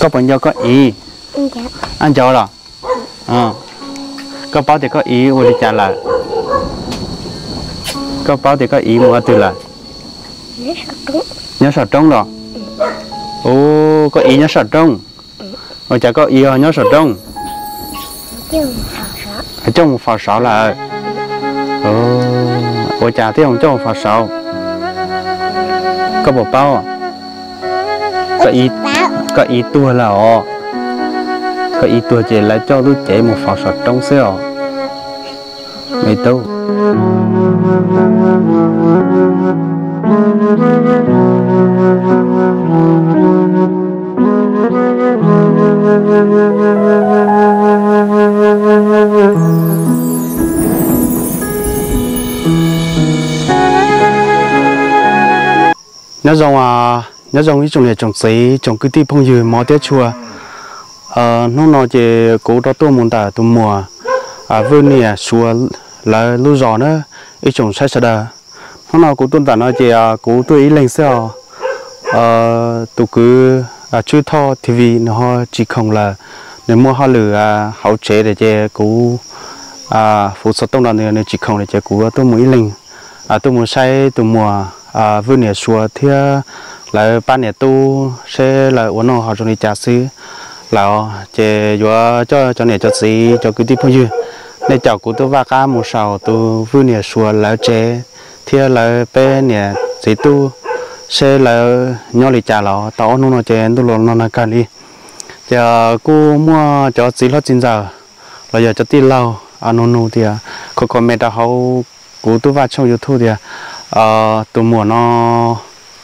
Koj puas nco koj txiv? Ab, nco los? Koj paub tias koj txiv ua li cas lawm? Koj paub tias koj txiv mus qhov twg lawm? Nyob saum roob los? Ua, koj txiv nyob saum roob. Ua cas koj txiv ho nyob saum roob? Coj mus faus saud lawm. Ua cas thiaj mus coj mus faus saud? Koj puas paub? Koj txiv tuag lawm os. Koj txiv tuag ces lawv coj lub cev mus faus saum roob xwb os. Me tub. Nyob zoo, nyob zoo ib tsoom niam tsoom txiv, tsoom kwv tij phooj ywg mov thiab tshua. Hnub no ces kuv rov tuaj mus ntawm tus muam Vwj niam Suav lawv lub zos na, ib tsoom saib sawv daws. Hnub no kuv tuaj ntawm no ces kuv tuaj ib leeg xwb os. Tus kwv Tswb Thoj T V nws ho tsis khoom lawm, nws muaj hauj lwm hauv tsev lawm ces kuv fuv xov tooj rau nws, nws tsis khoom lawm ces kuv tuaj mus ib leeg, tuaj mus saib tus muam Vwj niam Suav thiab lawv pab niam tub seb lawv ua noj ho zoo li cas xwb lawm. Ces yuav coj cov niam cov txiv cov kwv tij phooj ywg, nej caum kuv tuaj vaj qab mus saum tus Vwj niam Suav lawv tsev thiab lawv peb niam txiv tub seb lawv nyob li cas los tau ob hnub no ces ntuj los no nag kawg li. Ces kuj muaj cov txiv hlob txiv ntxawm los yog cov tij laug nug nug tias, kho comment rau hauv kuv tub vaj tshooj YouTube tias tus muam no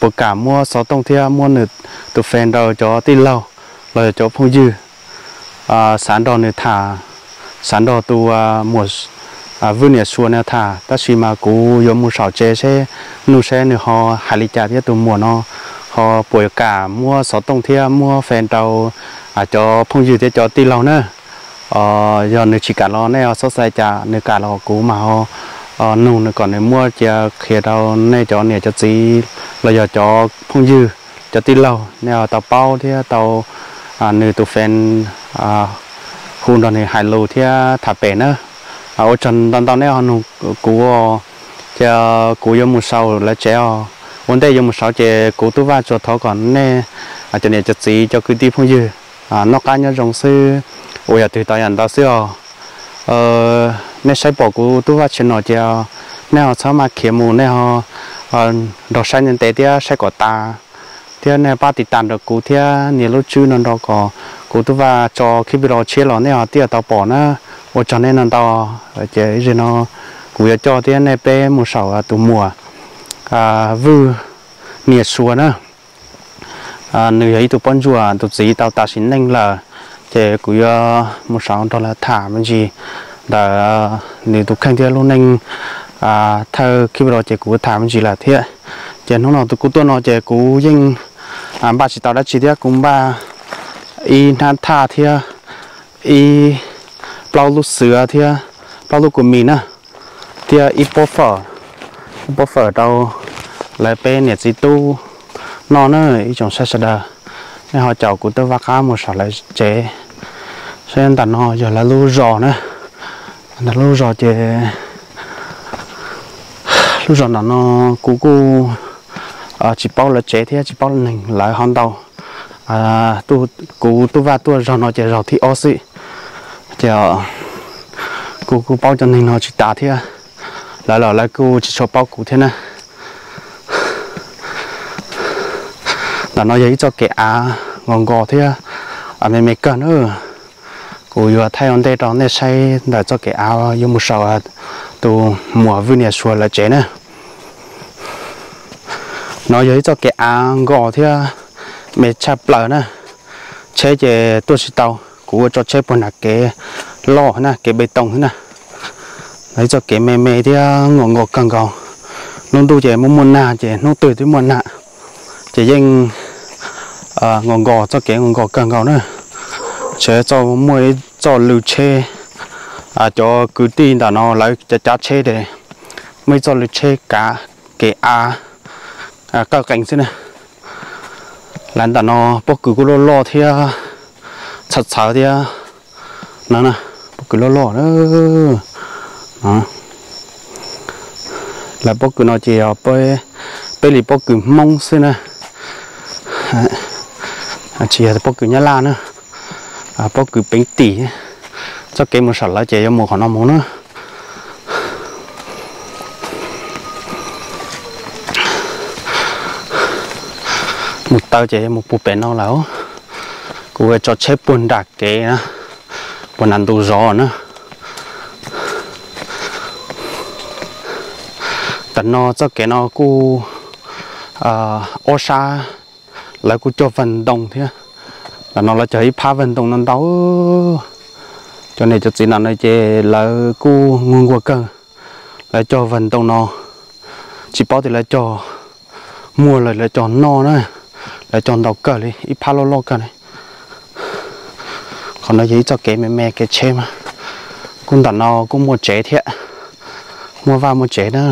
puas kam muab xov tooj thiab muab nws tus fej rau cov tij laug los yog cov phooj ywg xav nrog nws tham, xav nrog tus muam Vwj niam Suav no tham, tab sis mas kuv yuav mus saum tsev seb, nug seb nws ho hais li cas thiab tus muam no ho puas kam muab xov tooj thiab muab fej rau cov phooj ywg thiab cov tij laug na. Yog nws tsis kam los nej ho txhob xav cas, nws kam los kuv mam ho nug nws kom nws muab cia qhia rau nej cov niam cov txiv los yog cov phooj ywg, cov tij laug nej ho tau paub thiab tau nws tus fej hu nrog nws hais lus thiab tham pem na. Ua tsaug ntau ntau nej ho nug kuv, ces kuv yuav mus saum lawv tsev os. Ua ntej yuav mus saud ces kuv tub vaj tsuas thov kom nej cov niam cov txiv cov kwv tij phooj ywg noj qab nyob zoo xwb, ua yam twg tau yam ntawd xwb os. Nej saib pom kuv tub vaj tshaj no ces nej ho txhob maj khiav mus, nej ho nrog saib ntev ntev thiab saib kom tas, thiab nej pab tiv tas nrog kuv thiab nias lub tswb no nrog kom kuv tub vaj tso clip video tshiab los nej ho thiaj tau pom na. Ua tsaug nej ntau ntau. Ces ib zaug no kuv yuav coj thiab nej peb mus saum tus muam Vwj niam Suav na. Nws yog ib tug poj ntsuam tus txiv tau tas sim neej lawm, ces kuv yuav mus saud nrog lawv tham me ntsis ntawm nws tus kheej thiab lub neej. Thawj clip los ces kuv tham me ntsis lawm thiab. Ces hnub no tus kuv tuaj no ces kuv yeej npaj tsis tau dab tsi thiab, kuv npaj ib hnab thaj thiab ib plaub lub xwb thiab plaub lub kua mis na, thiab ib pob fawm, ib pob fawm rau lawv peb niam txiv tub noj na. Ib tsoom saib sawv daws, nej ho caum kuv tuaj vaj qab mus saum lawv tsev. Saib ntawm no yog lawv lub zos na, ntawm lub zos ces lub zos ntawm no kuv kuj tsis paub lawv tsev thiab tsis paub neeg lawv ho ntau. Kuv tub vaj tuaj zaug no ces zaug thib ob xwb, ces kuv kuj paub cov neeg no tsis tas thiab, lawv los lawv kuj tsis tshua paub kuv thiab na. Ntawm no yog ib txoj kev av nkos nkos thiab me me kawg na. Kuv yuav thaij ua ntej rau nej saib ntawm txoj kev av yuav mus saum tus muam Vwj niam Suav lawv tsev na. No yog ib txoj kev av nkos thiab me tshaj plaws na. Tsheb ces tuaj tsis tau, kuv ua tso tsheb puag nram kev loj na, kev pes toos xwb na. Ib txoj kev me me thiab nkos nkos kawg nkaus. Lub ntuj ces muaj muaj nag, ces hnub twg twb muaj nag, ces yeej nkos nkos, txoj kev nkos nkos kawg nkaus na. Tseem muaj ib txoj lw tsheb, cov kwv tij ntawm no lawv cav cav tsheb ces muaj ib txoj lw tsheb kav kev av qawj qees xwb na. Lawv ntawm no pob kws kuj loj loj thiab, txhawv txhawv thiab no na, pob kws loj loj na. Lawv pob kws no ces yog peb li pob kws Hmoob xwb na, tsis yog pob kws Nyab Laj na, pob kws peev tim. Txoj kev mus saum lawv ces yuav mus qhov no mus na. Mus taw ces yuav mus puag pem no lawm. Kuv tso tsheb puag nram kev na, puag nram ntug zos na. Tam no txoj kev no kuj ob sab lawv kuj cog vag ntoo thiab. Tam no lawv cog ib phab vag ntoo no ntau. Cov niam cov txiv ntawm no ces lawv kuj nquag nquag kawg. Lawv cog vag ntoo no tsis paub tias lawv cog muag los lawv cog noj na, lawv cog ntau kawg li, ib phab loj loj kawg li. Qhov no yog ib txoj kev me me kev tsheb mas kuj ntawm no kuj muaj tsev thiab, muaj vaj muaj tsev na.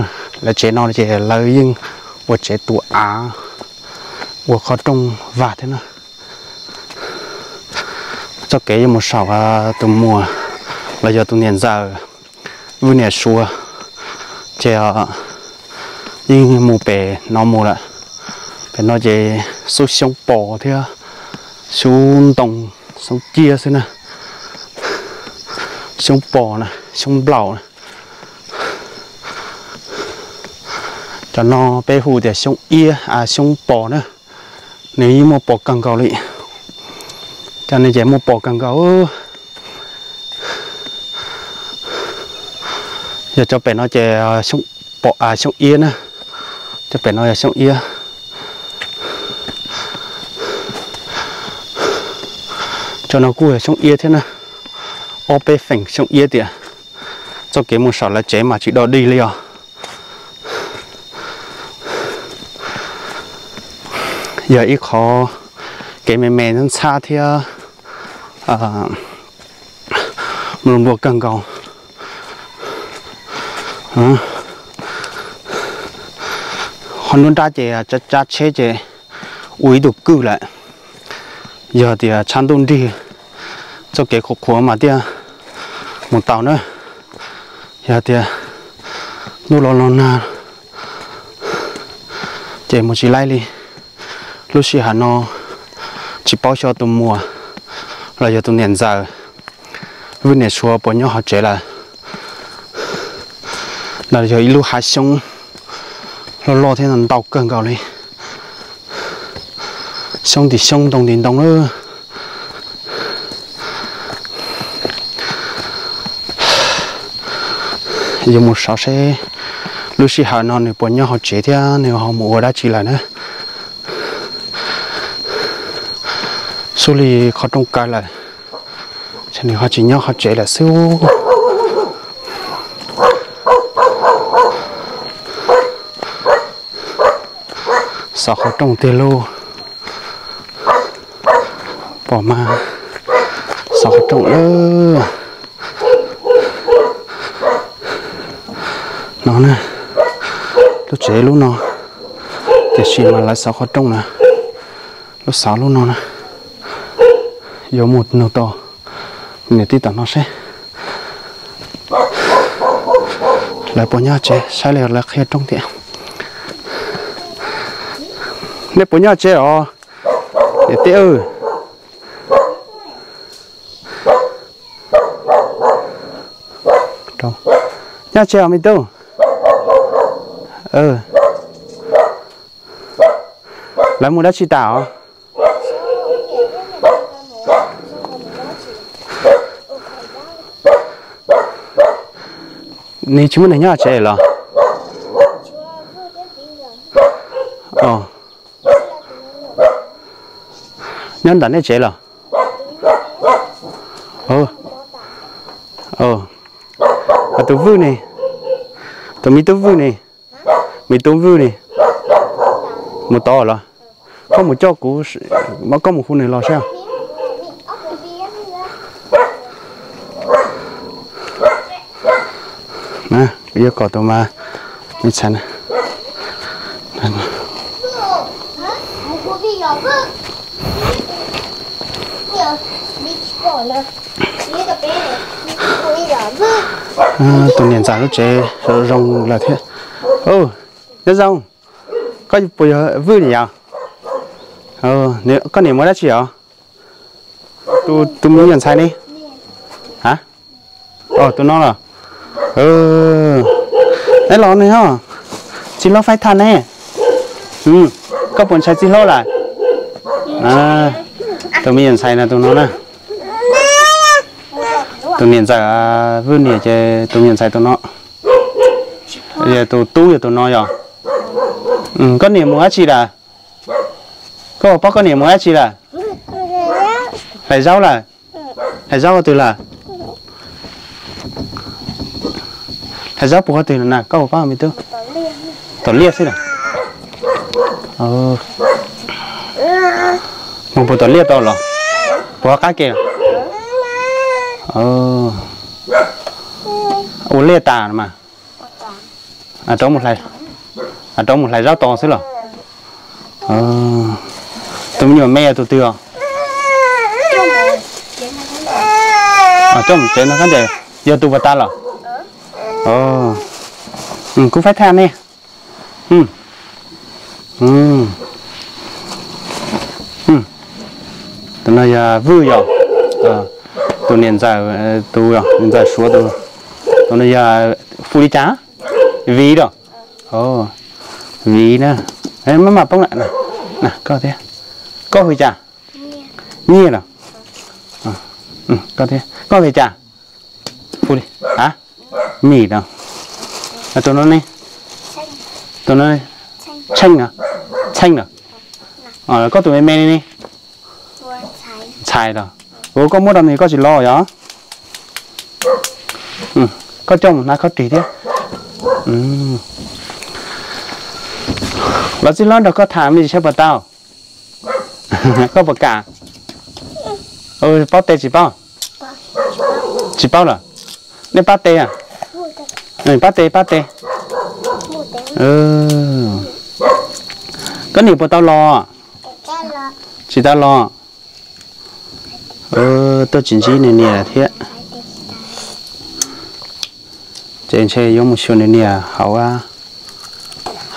Lawv tsev no ces lawv yeej ua tsev tu av, ua qhov rooj vag thiab na. Txoj kev yuav mus saum tus muam los yog tus niam ntxawm Vwj niam Suav, ces yeej mus pem no mus lawm. Pem no ces xub xyoob pos thiab xub ntoo, xyoob ciab xwb na. Xyoob pos na, xyoob nplaum na. Cov no peb hu tias xyoob iab, xyoob pos na. Nws yeej muaj pos kawg nkaus li. Cov no ces muaj pos kawg nkaus. Yog cov pem no ces xyoob iab na. Cov pem no yog xyoob iab. Cov no kuj yog xyoob iab thiab na. Ob peb feem xyoob iab tiag. Txoj kev mus saum lawv tsev mas tsis dog dig li os. Yog ib qhov kev me me ntxhab thiab npluag npluag kawg nkaus. Ho nruab nrab ces tsav tsheb ces ua ib tug kwj lawm. Yog tias tshab ntuj nrig, txoj kev qhuav qhuav mas thiaj mus tau na. Yog tias ntuj los los nag ces mus tsis laib li. Lub sij hawm no tsis paub xyov tus muam los yog tus niam ntxawm Vwj niam Suav puas nyob hauv tsev lawm. Ntawd yog ib lub hav xyoob loj loj thiab ntau kawg nkaus li. Xyoob ntim xyoob, ntoo ntim ntoo lawm. Yuav mus xauj seb lub sij hawm no nws puas nyob hauv tsev thiab nws ho mus ua dab tsi lawm na. Xub li qhov rooj kaw lawm, nws ho tsis nyob hauv tsev lawm xwb. Xauj qhov rooj tiag lauj. Pom mas, xauj qhov rooj lawm. No na, lub tsev lub no, tiam sis mas lawv xauj qhov rooj na, lub xauj lub no na, yuav mus nug tau niam tij tom no seb lawv puas nyob tsev, saib li lawv qhia rooj tias. Nej puas nyob tsev os niam tij? Nyob tsev os me tub. Lawv mus dab tsi tas os? Nws tsis muaj neeg nyob tsev los? Nyob ntawm nej tsev los? Tus Vwj ne, tus me tub Vwj ne, me tub Vwj ne, mus tod los? Koj mus coj kuv, koj mus hu nws los seb. Kuv yuav kom tus mas me txhais na. Tus niam ntxawm lub tsev zoo lawm thiab. Nyob zoo, koj puas yog Vwj niam yom? Koj niam mus dab tsi os? Tus me nyuam ntxhais ne? A, tus no los? Neb los ne ho. Txiv hlob faib thaj ne. Koj puas ntshai txiv hlob lawm? Tus me nyuam ntxhais no tus no na. Tus niam ntxawm Vwj niam ces tus me nyuam ntxhais tus no. Yog tus tub yog tus no yog. Koj niam mus dab tsi lawm? Koj puas paub koj niam mus dab tsi lawm? Hlais zaub lawm? Hlais zaub ua twg lawm? Hlais zaub puag ua twg na koj puas paub me tub? Tom liaj xwb na. Mus puag tom liaj tau los? Puag qab ke los? Ua liaj tas mas. Rov mus hlais zaub tod xwb los? Tus me nyuam me yog tus twg os? Coj mus tsev no kab ntes. Yog tus puas tas los? Kuv faib thaj ne. Tus no yog Vwj yog, tus niam ntxawm, tus niam ntxawm Suav tus. Tus no yog hu li cas? Viv los? Viv na. Maj mam poob lawm. Koj thiab, koj hu li cas? Nyiaj los? Koj thiab, koj hu li cas? Hu li, a, Mim no. Tus no ne? Tus no Tsheej no? Tsheej no. Koj tus me me li ne? Ntxhais los? Ua koj muab rau nws koj tsis los yog? Koj coj mus hnav khob ris thiab. Los txiv hlob nrog koj tham me ntsis saib puas tau. Koj puas kam? Paub teb tsis paub? Tsis paub los? Nej pab teb a? Pab teb, pab teb. Koj niam puas tau los? Tsis tau los. Tuaj tsis ntsib nws niam thiab. Ces ntshe yuav mus xyuas nws niam hauv,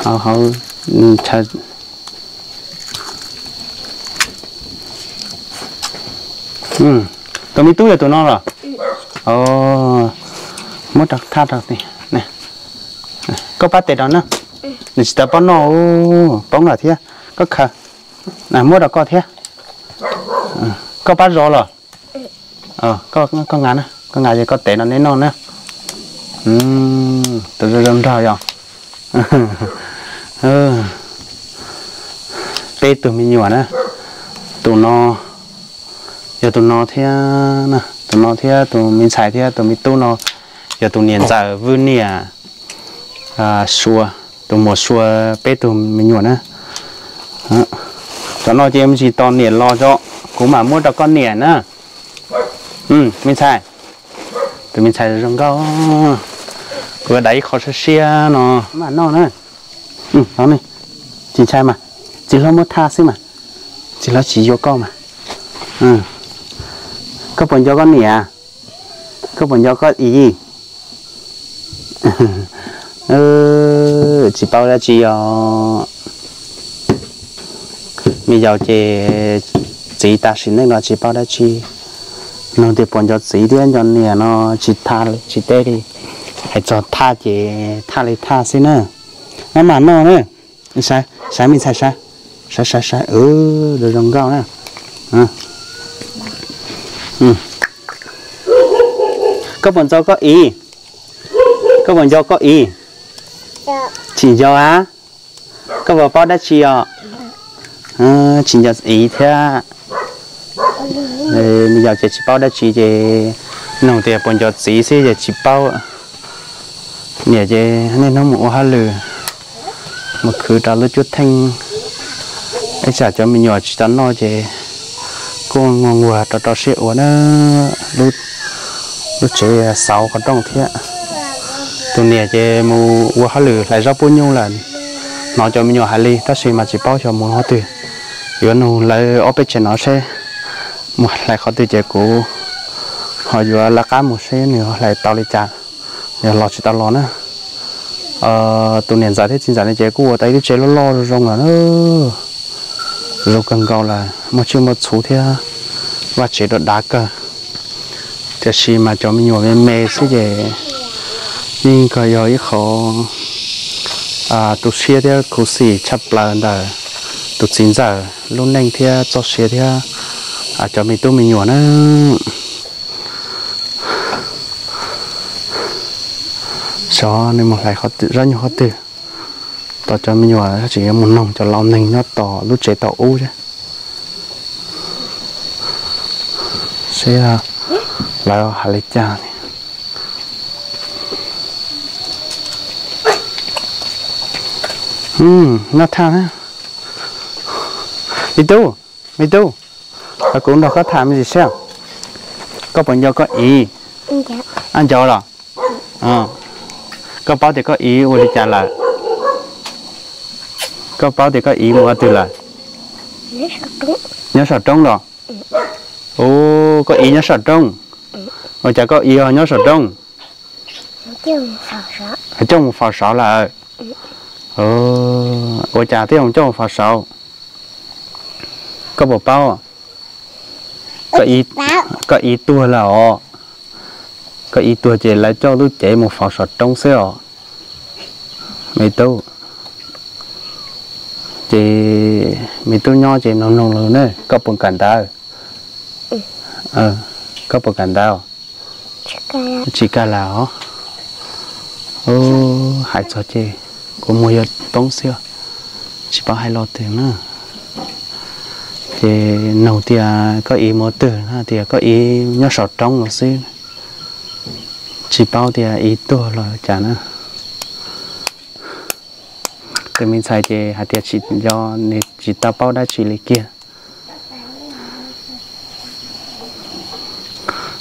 hauv, hauv. Tus me tub yog tus no los? Muab rau thaj rau. Koj pab tes rau na. Nws tsis tau paub noj, poob lawm thiab. Koj khaws. Muab rau koj thiab. Koj pab zov los? Koj nqa, koj nqa ces koj tes no neb noj na. Tus zoo zoo nraug yog. Peb tug me nyuam na, tus no, yog tus no thiab, tus no thiab tus me ntxhais thiab tus me tub no, yog tus niam ntxawm Vwj niam, Sua, tus muam Sua, peb tug me nyuam na. Cov no ces me ntsis tos niam los tso, kuv mam muab rau koj niam na. Me ntxhais, tus me ntxhais zoo nkauj, kuv dai ib qho siab siab no mam noj na. Tsis ntshai mas, txiv hlob muab thaj xwb mas, txiv hlob tsis yuav koj mas. Koj puas nco koj niam? Koj puas nco koj txiv? Tsis paub dab tsi os. Me yaus ces txiv tas sim neej los tsis paub dab tsi. Nug tias puas nco txiv thiab nco niam no tsis thaj tsis teb li. Hais txog thaj ces thaj li thaj xwb na. Maj mam noj na. Saib me ntxhais saib, saib saib saib, zoo zoo nkauj na. Koj puas nco koj txiv? Koj puas nco koj txiv? Tsis nco a? Koj puas paub dab tsi os? Tsis nco txiv thiab. Me yaus ces tsis paub dab tsi ces nug tias puas nco txiv xwb ces tsis paub. Niam ces niaj hnub mus ua hauj lwm, mus khwv rau lub cuab theej. Ib tsam cov me nyuam tsis tau noj ces kuj nquag nquag rau rau siab ua na. Lub tsev xauv qhov rooj thiab. Tus niam ces mus ua hauj lwm hlais zaub pub nyuj lawm. Hnov cov me nyuam hais li tab sis mas tsis paub xyov mus qhov twg. Yuav nug lawv ob peb tsev no seb Mus hlais qhov twg ces kuv ho yuav lawv qab mus seb nws hlais tau li cas, yog los tsis tau los na. Tus niam ntxawm thiab txiv ntxawm no ces kuj ua tau ib lub tsev loj loj zoo zoo lawm, zoo kawg nkaus lawm, muaj tsiaj muaj txhu thiab vaj tsev dav dav kawg. Tiam sis mas cov me nyuam me me xwb ces yeej yog ib qho tu siab thiab khuv xim tshaj plaws ntawm tus txiv ntxawm lub neej thiab txoj sia thiab cov me tub me nyuam na. Xyov nws mus hlais zab nyuj qhov twg, tos cov me nyuam tseem yuav mus noog cov laus neeg nyob tom lub tsev tom ub seb lawv hais li cas. Nyob thaj na. Me tub, me tub, kuv nrog koj tham me ntsis seb. Koj puas nco koj ib? Ab, nco los? Koj paub tias koj ib ua li cas lawm? Koj paub tias koj ib mus ua twg lawm? Nyob saum roob los? Ua, koj ib nyob saum roob. Ua cas koj ib ho nyob saum roob? Coj mus faus saud lawm. Ua cas thiaj mus coj mus faus saud? Koj puas paub? Koj ib tuag lawm os. Koj ib tuag ces lawv coj lub cev mus faus saum roob xwb os. Me tub, ces me tub nyob ces mloog mloog lus na, koj puas kam ntawd? Koj puas kam ntawd? Tsis kam lawm os. Hais txog ces kuv muag yuav poob xwb, tsis paub hais lo twg na. Ces nug tias koj ib mus twg na, tias koj ib nyob saum roob los xwb, tsis paub tias ib tuag los cas na. Tus me ntxhais ces hais tias tsis nco, nws tsis tau paub dab tsi li kiag.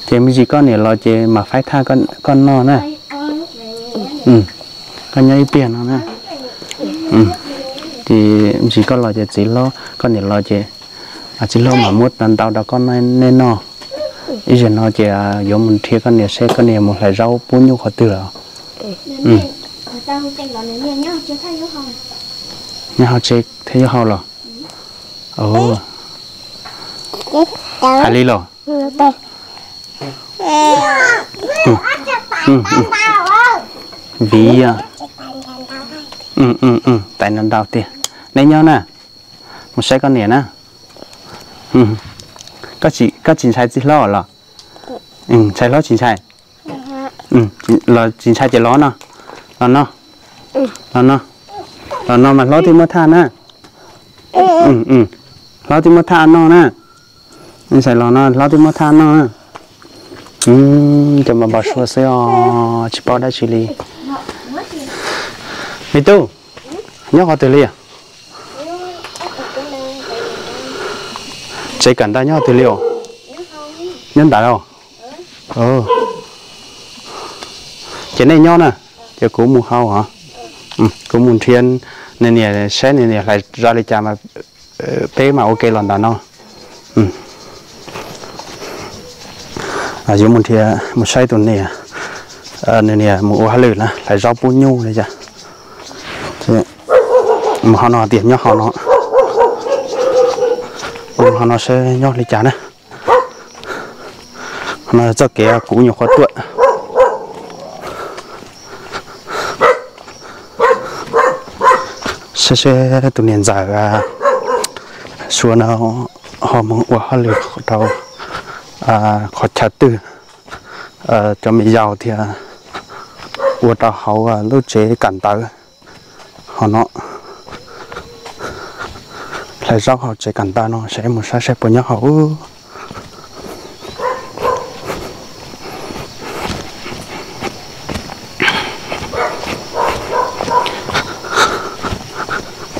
Ces me ntsis koj niam los ces mam faib thaj koj noj na. Koj nyob ib pliag no na. Ces me ntsis koj los ces txiv hlob, koj niam los ces txiv hlob mam muab ntau rau koj nej noj. Ib zaug no ces yuav mus nrhiav koj niam seb koj niam mus hlais zaub pub nyuj qhov twg lawm. Nyob hauv tsev thiab yuav hau los? Hais li los? Viv, tais ntau ntau tiag. Neb nyob na, mus saib koj niam na. Koj tsis ntshai txiv hlob los? Ntshai hlob tsis ntshai? Los tsis ntshai ces los no, los no, los no, los no mas hlob thiaj muab thaj na. Hlob thiaj muab thaj noj na. Ntshai los no hlob thiaj muab thaj noj na. Cov mas npau suav xwb os, tsis paub dab tsi li. Me tub, nyob qhov twg li? Tsev kawm ntawv nyob qhov twg li os? Nyob ntawd os. Ces nej nyob na, ces kuv mus hau os. Kuv mus nrhiav nws niam saib nws niam hlais zaj li cas mas peb mam ua ke los ntawm no. Yuav mus nrhiav mus saib tus niam, nws niam mus ua hauj lwm na, hlais zaub pub nyuj li cas. Mus hauv no tias nyob hauv no, mus hauv no saib nyob li cas na. Qhov no txoj kev kuv nyuam qhuav tuaj. Saib seb tus niam ntxawm Suav no ho mus ua hauj lwm rau qhov chaw twg, cov me yaus thiaj ua rau hauv lub tsev kawm ntawv. Ho no hlais zaub hauv tsev kawm ntawv no, saib mus saib saib puas nyob hauv.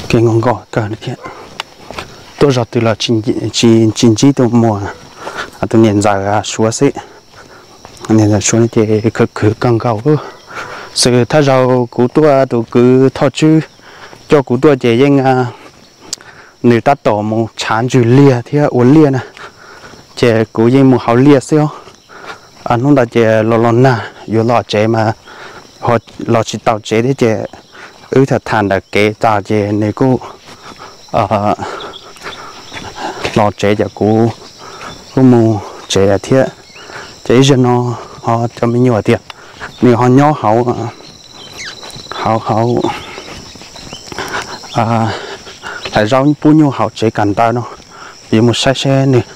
Kev nkoj nkoj kawg thiab, tuaj zog twg los tsis ntsib tus muam, tus niam ntxawm Suav xwb. Niam ntxawm Suav no ces khwv khwv kawg nkaus. Xws thawj zaug kuv tuaj tus kwv Thoj Tswb coj kuv tuaj ces yeej nws tab tom mus tshav ntsws liaj thiab ua liaj na. Ces kuv yeej mus hauv liaj xwb os. Hnub ntawd ces los los nag yuav los tsev mas los tsis tau tsev thiab ces wb tham tham ntawm kev tas ces nws kuj los tsev ces kuv kuj mus tsev lawm thiab. Ces ib zaug no ho cov me nyuam tias nws ho nyob hauv, hauv, hauv hlais zaub pub nyuj hauv tsev kawm ntawv no, yuav mus saib seb nws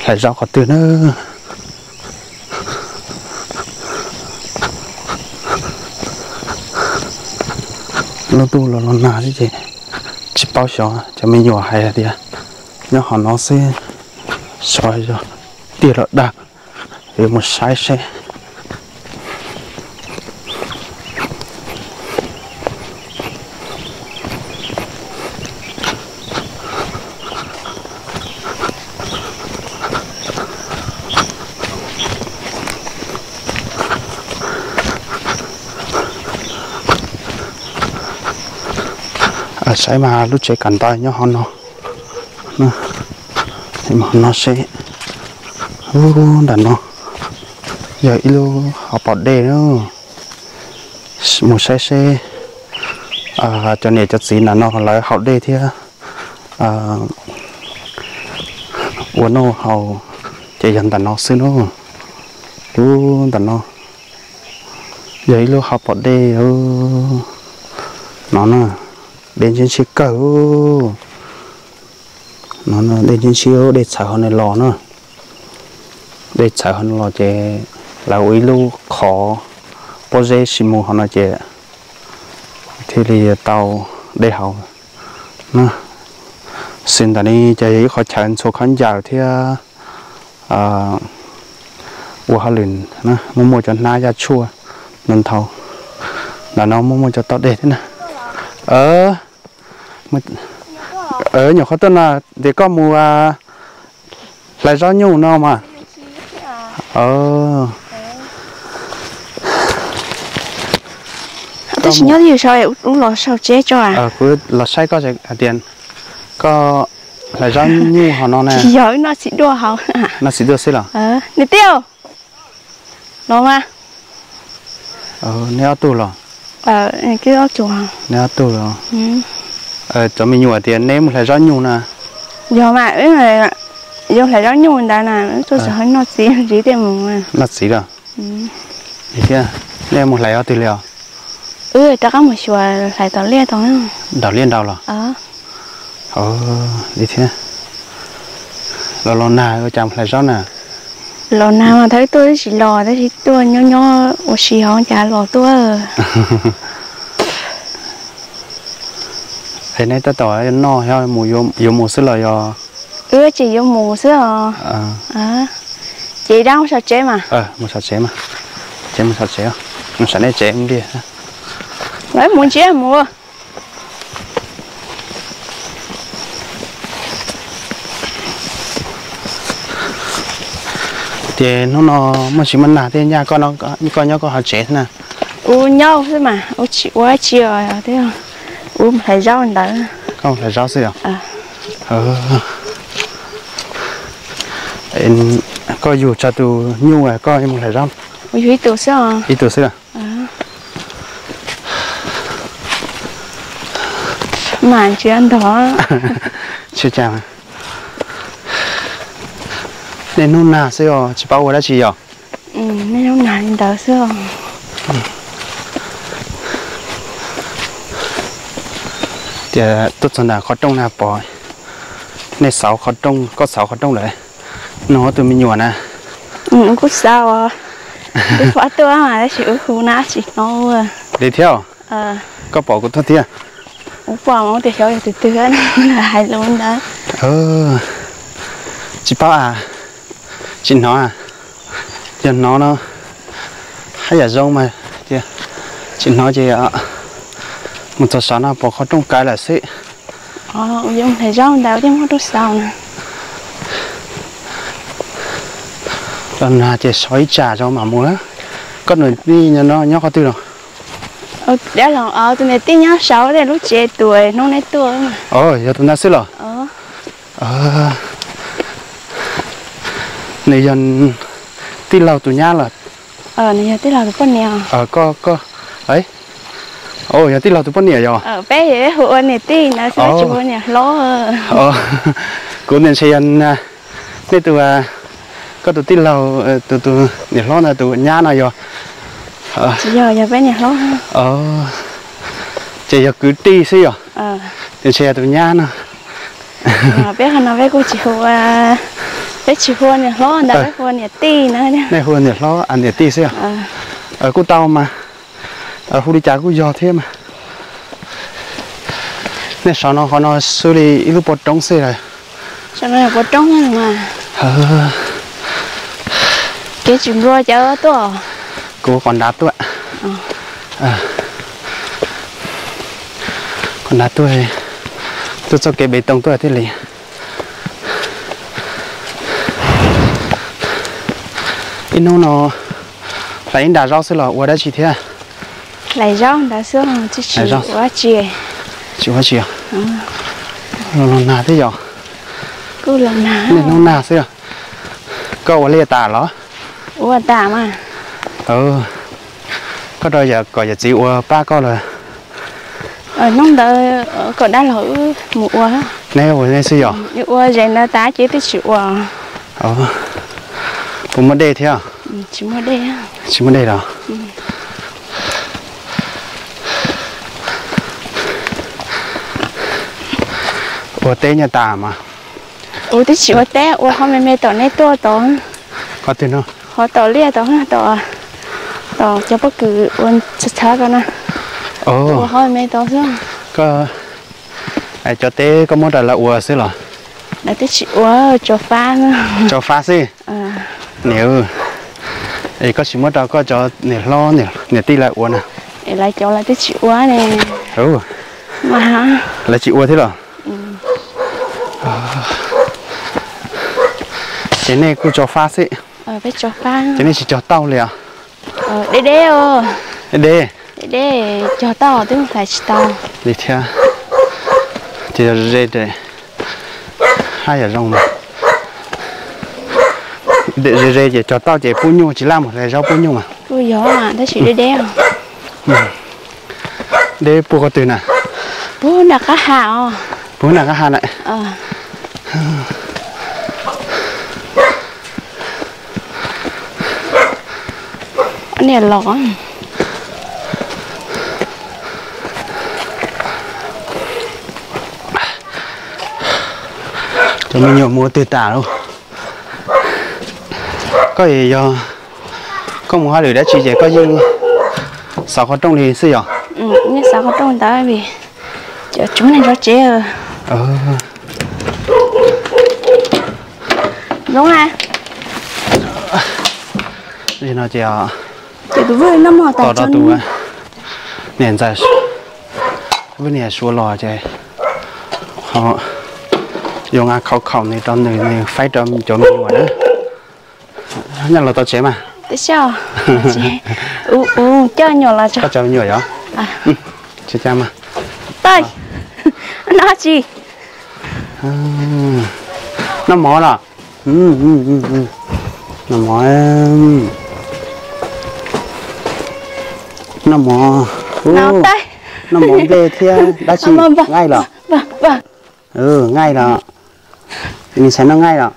hlais zaub qhov twg na. Lub ntuj los los nag xwb ces tsis paub xyov, cov me nyuam hais tias nyob hauv no xwb, xyov yog tiag los dag, yuav mus saib seb. Saib mas lub tsev kawm ntawv nyob hauv no, no seb. Ub, ntawm no yog ib lub hauv paus dej. Mus saib seb cov niam cov txiv ntawm no lawv haus dej thiab ua noj haus ces yog ntawm no xwb na. Lub ntawm no yog ib lub hauv paus dej no na, dej ntshiab ntshiab kawg. No dej ntshiab ntshiab, dej txhawv hauv no los na. Dej txhawv hauv no los ces lawv ua ib lub qhov pob zeb sis mus hauv no ces thiaj li tau dej haus. Xws ntawm no ces yog ib qhov chaw ntxhua khaub ncaws thiab ua hauj lwm, muaj muaj cov hnab yaj tshuaj no ntau. Ntawm no muaj muaj cov toj dej thiab na. Nyuam qhuav tuaj no tias koj mus hlais zaub nyuj no mas. Tab sis nyob twj ywm saud, wb los saum tsev tso. Kuv los saib koj hais tias koj hlais zaub nyuj hauv no na. Tsis yog, wb noj txiv duaj hauv. Noj txiv duaj xwb los? Nws tij, los mas. Neb ob tug los? Neb ob tug los? Cov me nyuam tias neb mus hlais zaub nyuj na. Yog mas, wb yuav hlais zaub nyuj ntawd na, wb tuaj txog noj txiv ntxiv thiaj mus. Noj txiv los? Thiab, nej mus hlais ob tug li os? Wb rov qab mus xyuas hlais tom liaj tod. Nraum liaj nraud los? Li thiab. Los los nag ua cas mus hlais zaub na? Los nag mas thawj tuaj twb tsis los, tab sis tuaj nyob nyob ua si hauv cas los tuaj. Es neb tab tom noj, yuav mus xwb los yog? Wb ces yuav mus xwb os. Ces dab mus saum tsev mas. Mus saum tsev mas. Ces mus saum tsev, mus saum nej tsev ntiag. Lawv mus ntsia mus. Ces hnub no muaj tsis muaj nag thiab nyaj, koj nyob koj hauv tsev na? Kuv nyob xwb mas, kuv tsis ua dab tsi os, kuv mus hlais zaub ntawd. Koj mus hlais zaub xwb os? Koj yug tso tus nyuj koj mus hlais zaub? Kuv yug ib tug xwb os. Ib tug xwb. Mas tsis ntog. Tsis cas. Niaj hnub nag xwb os, tsis paub ua dab tsi yog? Niaj hnub nag li ntawd xwb os. Tias tuaj txog ntawm qhov rooj na pom nej xauv qhov rooj, koj xauv qhov rooj lawm. Nug ob tug me nyuam na. Kuv xauv, kuv pom tuaj mas tab sis kuv hu na tsis hnov. Li thiab? Koj pom kuv tuaj thiab? Kuv pom mas tias xyov yog tus twg hais lus ntawd. Tsis paub a, tsis hnov a. Yog hnov no haj yam zoo mas, tsis hnov ces mus txog saud no pom qhov rooj kav lawm xwb. Yuav mus hlais zaub ntawd thiaj muab rooj xauv na. Los nag ces sov ib tsam tso mam mus. Koj niam tij nyob qhov twg los? Tus niam tij nyob saud lub tsev tus hnub neb tuaj. Yog tus ntawd xwb los? Ua Nws yog tij laug tus nyab los? Nws yog tij laug tus poj niam. Koj, koj, o, yog tij laug tus poj niam yog? Peb hu ua niam tij ntawd xwb, tsis hu ua niam hlob. Kuv ntshai yog nej tus, koj tus tij laug, tus, tus niam hlob ntawd tus nyab no yog? Tsis yog, yog peb niam hlob. Ces yog kwv tij xwb yog? Ces ntshe yog tus nyab no. Peb qhov no peb kuj tsis hu, peb tsis hu ua niam hlob ntawd, peb hu ua niam tij na. Nej hu ua niam hlob, niam tij xwb yog? Kuj tau mas, hu li cas kuj yog thiab mas. Nej saum no qhov no xwb li ib lub pob roob xwb lawm. Saum no yog pob roob mas. Kev tsis nplua cawv tuaj. Kuv qhov nrad tuaj. Qhov nrad tuaj, tuaj txoj kev pes toos tuaj thiaj li. Ib hnub no hlais ib nra zaub xwb los ua dab tsi thiab? Hlais zaub ntawd xwb, tsis ua tsi. Tsis ua tsi. Los nag thiab yog? Kuj los nag. Niaj hnub nag xwb. Koj ua liaj tas los? Ua tas mas. Koj rau kom yawm txiv ua pab koj los? Hnub ntawd kom dab laug wb mus ua. Neb ua neb xwb yog? Ua zes ntawd tas ces twb tsis ua. Puas muaj dej thiab? Tsis muaj dej. Tsis muaj dej los? Ua teb nyaj tas mas. Ua twb tsis ua teb, ua qhov me me tom neb tuaj tod. Qhov twg no? Qhov tom liaj tod, tom cov pob kws ua txhav txhav ko na. Ua qhov me me tod xwb. Koj, cov teb koj muab rau lawv ua xwb los? Lawv twb tsis ua, tso fab. Tso fab xwb. Niam, es koj tsis muab rau koj cov niam hlob niam tij lawv ua na? Es lawv cov lawv twb tsis ua ne. Lawv tsis ua thiab los? Ces nej kuj tso fab xwb. Ces nej tsis cog tauj li os? Deb deb. Deb deb. Deb deb, cog tauj twb hlais tsis tau li thiab. Ces yog ze, haj yam zoo. Ze ze ces cog tauj ces pub nyuj, tsis laj mus hlais zaub pub nyuj mas. Kuj yog tab sis deb deb. Deb puag qhov twg na? Puag nram qab ha os. Puag nram qab ha na. Niam los. Cov me nyuam mus twg tas lauj? Koj yog, koj mus hauj lwm dab tsi ces koj yeej xauv qhov rooj li xwb yog? Yeej xauv qhov rooj ntawd vim cov tsev neeg zov tsev. Zoo na. Li no ces, ces tus vwj noj mov tas tus niam ntxawm, vwj niam suav los ces yuav nqa khau khaum nws rau nws, nws faib rau cov me nyuam na. Nyob los tau tsev mas. Ub, coj nyuam los tso. Koj cov me nyuam yog? Tsis cas mas. Tawj, noj tsi? Noj mov los? Noj mov, noj mov, noj mov nplej thiab dab tsi? Nqaij los? Nqaij los? Nws txhais noj nqaij los?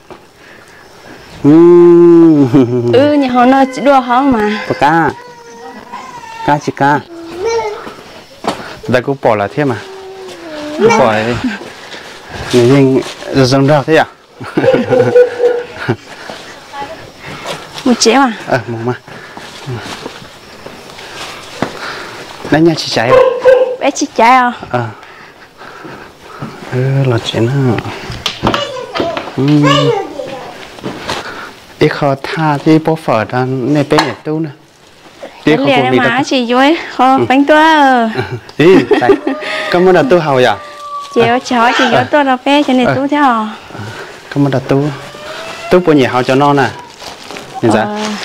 Puas qab? Qab tsis qab? Ntawd kuv pom lawm thiab mas. Kuv pom nws yeej zoo nraug thiab yom. Mus tsev mas. Neb nyob tsis caiv? Peb tsis caiv os. Los tsev na. Ib qho thaj thiab ib pob fawm rau nej peb niam tub na. Ib qho mas tsis yuav ib qho feeb tuaj. Koj muab rau tub haus yom? Ces ua tsis haus ces yuav tuaj rau peb cov niam tub thiab os. Koj muab rau tub. Tub puas nyiam haus cov no na?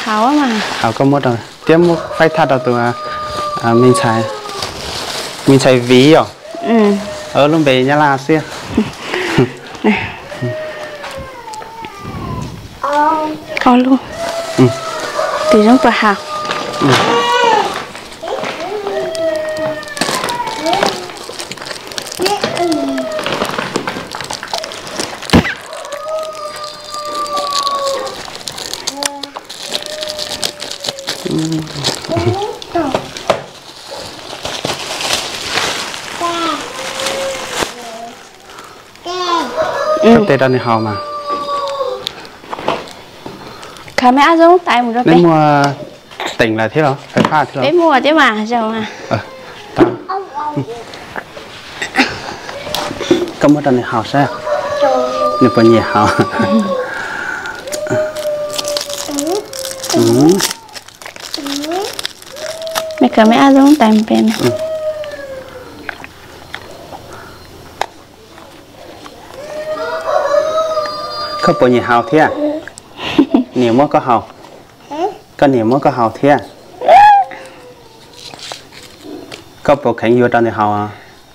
Haus, koj muab rau thiab muab faib thaj rau tus me ntxhais, me ntxhais Viv os. Lub npe Nyab Laj xwb. Ob lub. Tus zoo puas haus? Coj tes rau nws haus mas. Khav me ab zoo tais mus rau peb. Muaj teem lawm thiab los fais phaj thiab los? Peb muaj thiab mas zoo mas. Koj muab rau nws haus saib, nws puas nyiam haus. Me khav me ab zoo tais mus peb na. Koj puas nyiam haus thiab? Niam muab koj haus. Koj niam muab koj haus thiab. Koj puas kheev yuav rau nws haus?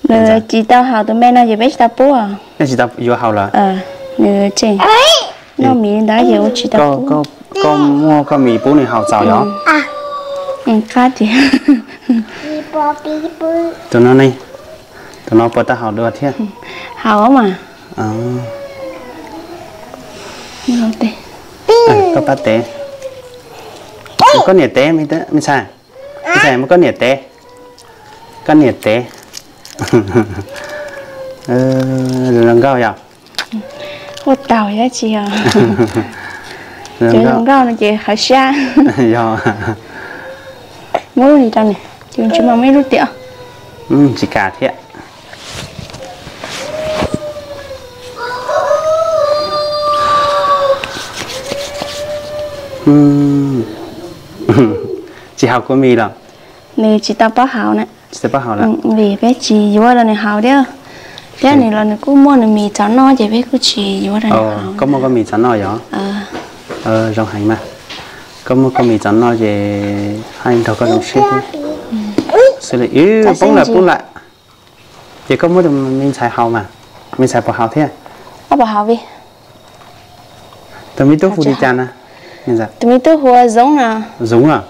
Nws tsis tau haus, tus me no ces peb tsis tau pub. Nej tsis tau yuav haus lawm? Nws tseem noj mis ntawd ces ua tsis tau pub. Koj muab koj mis pub nws haus txaus yom? Qab tias tus no ne, tus no puas tau haus dua thiab? Haus mas. Koj pab tev. Koj niam tev, me ntxhais. Me ntxhais, muab koj niam tev. Koj niam tev. Zoo nkauj yom? Ua taus yog tsis yog? Cov zoo nkauj no ces qhov siab. Yog. Muab lub ni rau nws, ces tsis muaj muaj ib lub tiag. Tsis kam thiab. Tsis haus kua mis los? Nws tsis tau paub haus na. Tsis tau paub haus lawm. Vim peb tsis yuav rau nws haus thiab. Thiab nws los nws kuj muaj nws mis txaus noj ces peb kuj tsis yuav rau nws haus. Koj muaj koj mis txaus noj yom? Zoo heev mas. Koj muaj koj mis txaus noj ces haj nrog koj zoo siab thiab. Xws li, poob lawm, poob lawm. Ces koj muab tus me ntxhais haus mas, me ntxhais puas haus thiab? Puas haus vim tus me tub hu li cas na? Tus me tub hu ua Zoov no. Zoov los?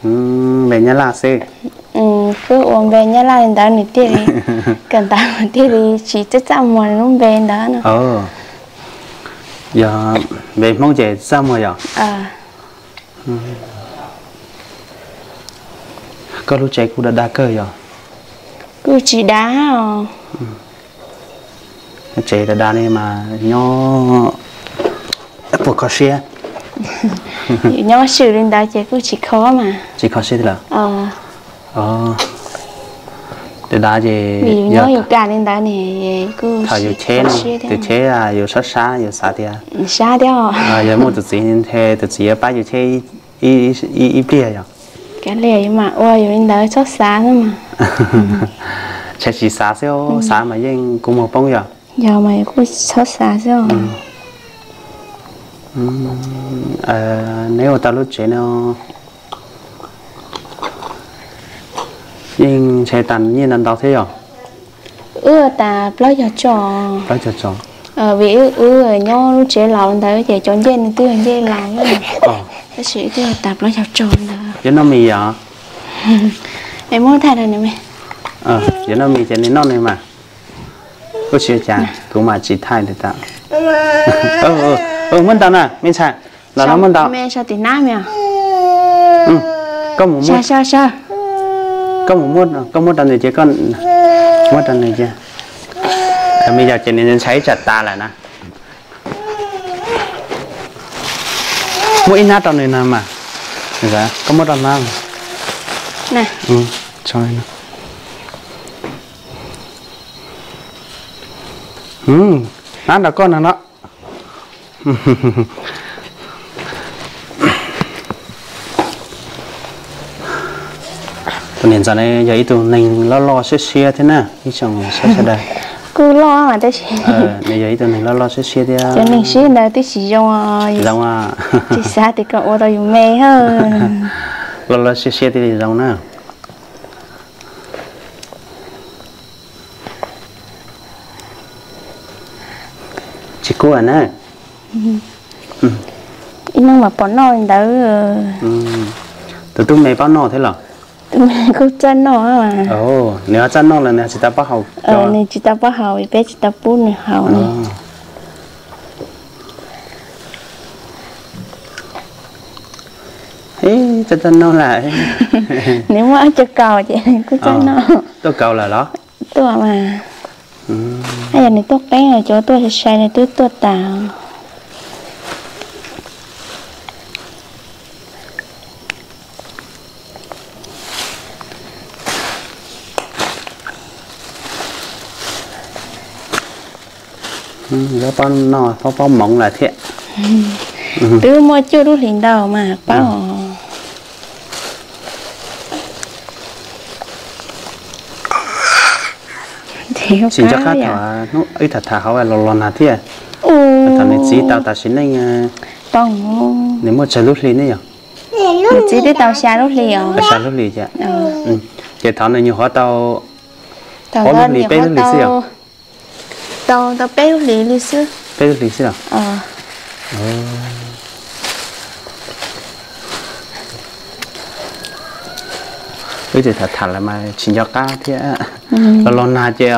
Npe Nyab Laj xwb. Kuj ua npe Nyab Laj li ntawd nws thiaj li, kawm ntawv thiaj li tsis txaj txaj muag lub npe ntawd no. Yog npe Hmoob ces txaj muag yom? Koj lub tsev kuj dav dav kawg yog? Kuj tsis dav os. Tsev dav dav li mas nyob puas kho siab? Nyob swm li ntawd ces kuj tsis kho mas. Tsis kho siab lawm. Dav dav ces vim yus nyob yus kam li ntawd ne, kuj thaum yus cheb, tus cheb yus sab sab yus xav tias, sab thiab, yog muaj tus txiv, tus txiv yuav pab yus cheb ib pliag yog? Kav liam, yus mam ua yus li ntawd, txhob xav xwb mas. Tshaib tsis xav xwb, xav mas yeej kua muag poob yog? Yog mas yus kuj txhob xav xwb. Neb ua tau lub tsev no yeej ntshe tas nyiaj ntau ntau thiab yog? Wb ua tas plaub caug tso. Plaub caug tso. Vim wb nyob lub tsev laus ntawd ces cov ncej nws twb yog ncej laus, tab sis wb twb ua tas plaub caug tso ntawd. Yuav noj mis yom? Es muab thaij rau nws me. Yuav noj mis ces nws noj nws mas. Kuj tsis ua cas, kuv mam tsis thaij li tas. Muab ntawd na me ntxhais, los no muab ntawd. Me sau tim nab me. Koj mus muab, koj mus muab, koj muab rau nws ces, koj muab rau nws ces. Me yog ces nws ntshai ib tsam tas lawm na. Muab ib hnab rau nws no mas. Koj muab rau hnab. Hnab rau koj no no. Tus niam ntxawm ne yog ib tug neeg loj loj siab siab thiab na ib tsoom saib sawv daws. Kuj loj mas tab sis nws yog ib tug neeg loj loj siab siab thiab. Cov neeg siab ntawd twb tsis zoo. Zoo, tsis xav tias kom ua rau yus me. Loj loj siab siab thiaj li zoo na. Tsis kub na. Ib hnub mas pom noj li ntawd. Tus tub me paub noj thiab los? Tus me kuj txawj noj. Nws ho txawj noj los nws tsis tau paub haus? Nws tsis tau paub haus, peb tsis tau pub nws haus li. Txawj tau noj lawm. Nws muaj ob cov kaus ces nws kuj txawj noj. Tuaj kaus lawm los? Tuaj mas. Yog nws tuaj qeeb, cov tuaj sai sai nws twb tuaj tas. Lawv paub noj, paub, paub moov lawm thiab. Twb muaj cuaj lub hlis ntau mas paub. Tsis nco qab thaum wb tham tham hauv los los nag thiab. Thaum nws txiv tau tas sim neej, nws muaj tsawg lub hlis ne yog? Nws txiv twb tau xya lub hlis os. Xya lub hlis ces, ces thaum nws nyuam qhuav tau ob lub hlis, peb lub hlis xwb yog? Tau, tau peb lub hlis li xwb. Peb lub hlis xwb los? Wb ces tham tham lawm mas tsis nco qab thiab. Los los nag ces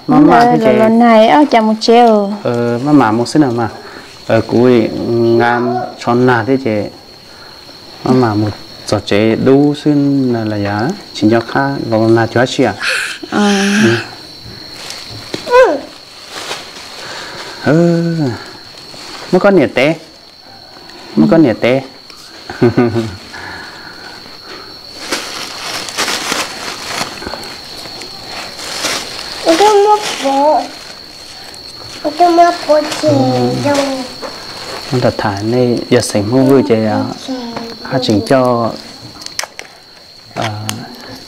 maj mam thiab ces los nag cas mus tsev, maj mam mus xwb no mas. Kuv nqa tsho nag thiab ces maj mam mus txog tsev dub xwb no los yog tsis nco qab los los nag cuag dab tsi. Muab koj niam tev, muab koj niam tev. Tham tham nej yog xeem Hmoob Vwj ces haj tseem coj,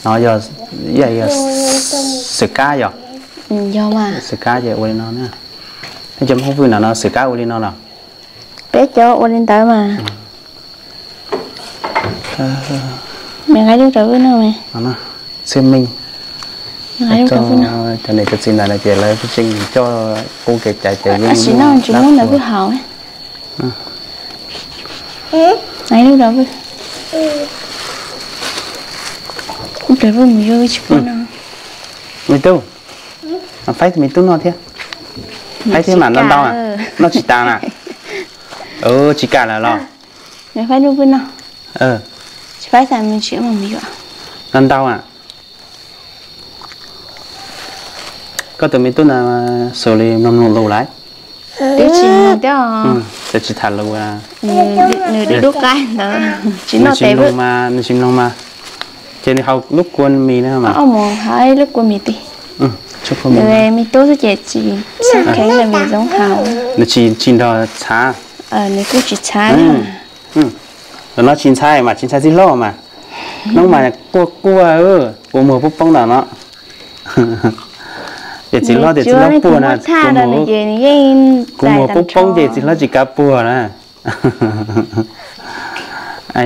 no yog, yog xwm kab yog? Xwm kab ces ua li no. Nej cov Hmoob Vwj no no xwm kab ua li no los? Peb cov ua li ntawd mas. Nqa lub rau Vwj noj. Xwb meej. Cov niam cov txiv ntawd ces lawv tseem coj qub kev cai ces yeej sim no tsis muab ntawd Vwj haus. Lub rau Vwj, lub rau Vwj mus yuav tsis pub no. Me tub, faib tus me tub noj thiab. Faib thiab mas ntau ntau, noj tsis tas na. Tsis kam lawm los? Nws faib lub Vwj noj. Tsis faib tas me tsis mus yuav. Ntau ntau. Koj tus me tub na, xus li mloog mloog lus lawm? Twb tsis mloog thiab. Tsis tham lus. Nws dub dub qab ntawd, tsis noj tes. Nws tsis mloog mas, ces nws haus lub kua mis na mas. Mus haus lub kua mis ti. Nws me tub xwb ces tsis txhawj kheev li, nws zoo haus. Nws tsis, tsis nrog txhav. Nws kuj tsis txhav. Los no tsis ntshai mas, tsis ntshai txiv hlob mas. Hnub mas quaj quaj, kua muag poob poob ntawm no. Ces txiv hlob tias txiv hlob puag na, kuv muag poob poob ces txiv hlob tsis kav puag na.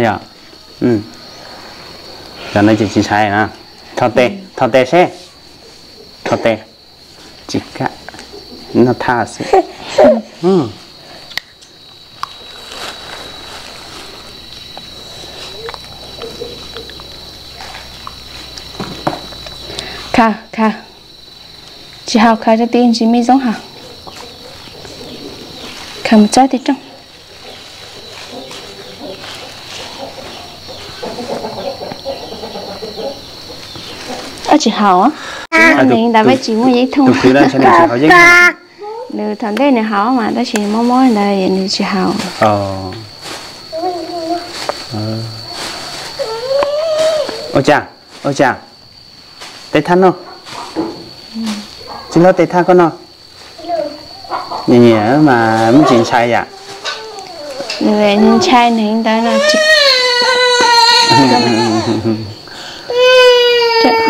Yog, cov no ces tsis ntshai na. Thov tes, thov tes seb. Thov tes. Tsis kam, noj thaj xwb. Khaws, khaws. Tsis haus, khaws rau tim ntsis me zoo haus. Khaws mus txog tim rooj. Tsis haus. Nws ntawd peb tsis muaj yeeb thooj. Nws thaum ntej nws haus mas tab sis mob mob ntawd nws tsis haus. Ua cas, ua cas? Tes thaj no. Txiv hlob tes thaj koj no. Nyiam nyiam mas muaj tsis ntshai yam. Ntshai nws ntawd no tsis,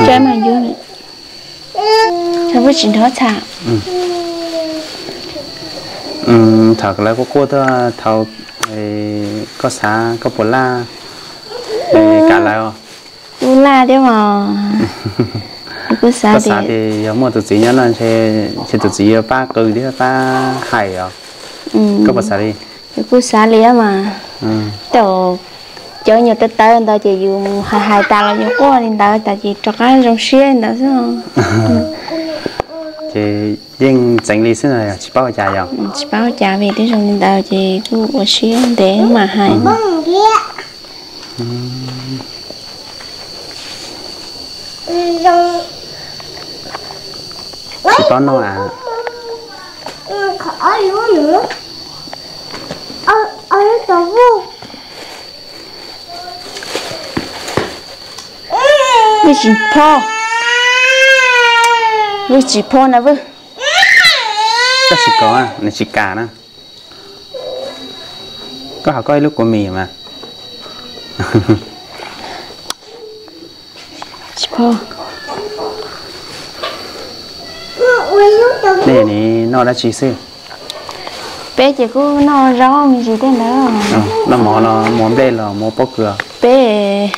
tsis mas yus, tsis nrog txham. Thaum lawv quaj quaj tuaj thaum, koj xav koj puas laj kam lawv? Kuj laj thiab mas. Kuj xav, koj xav tias yog muaj tus txiv nyob no ntshe, ntshe tus txiv yuav pab qw thiab pab hais os. Koj puas xav li? Kuj xav li mas. Tau, cov nyuag tawv tawv ntawd ces yus mus hais hais tas los yus quaj li ntawd tas ces rov qab zoo siab li ntawd xwb. Ces yeej txeev li xwb no, tsis paub ua cas yog? Tsis paub ua cas, vim twb zoo li ntawd ces kuj ua siab ntev mam hais. Tsis paub noj a. Vwj tsis pho, vwj tsis pho na vwj. Koj tsis kov, nws tsis kam na. Koj hais koj ib lub kua mis mas. Tsis pho. Nej noj dab tsi xwb? Peb ces kuj noj zaub me ntsis tej ntawd. Noj mov los mov nplej los mov pob kws? Peb,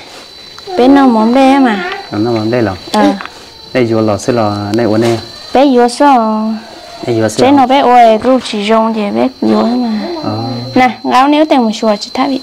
peb noj mov nplej mas. Noj mov nplej los? Nej yuav los xwb los nej ua nej? Peb yuav xwb. Nej yuav xwb? Tsev no peb ua kuj tsis zoo ces peb yuav mas. Na, nqa nej ub teem mus xyuas tsis thab vim.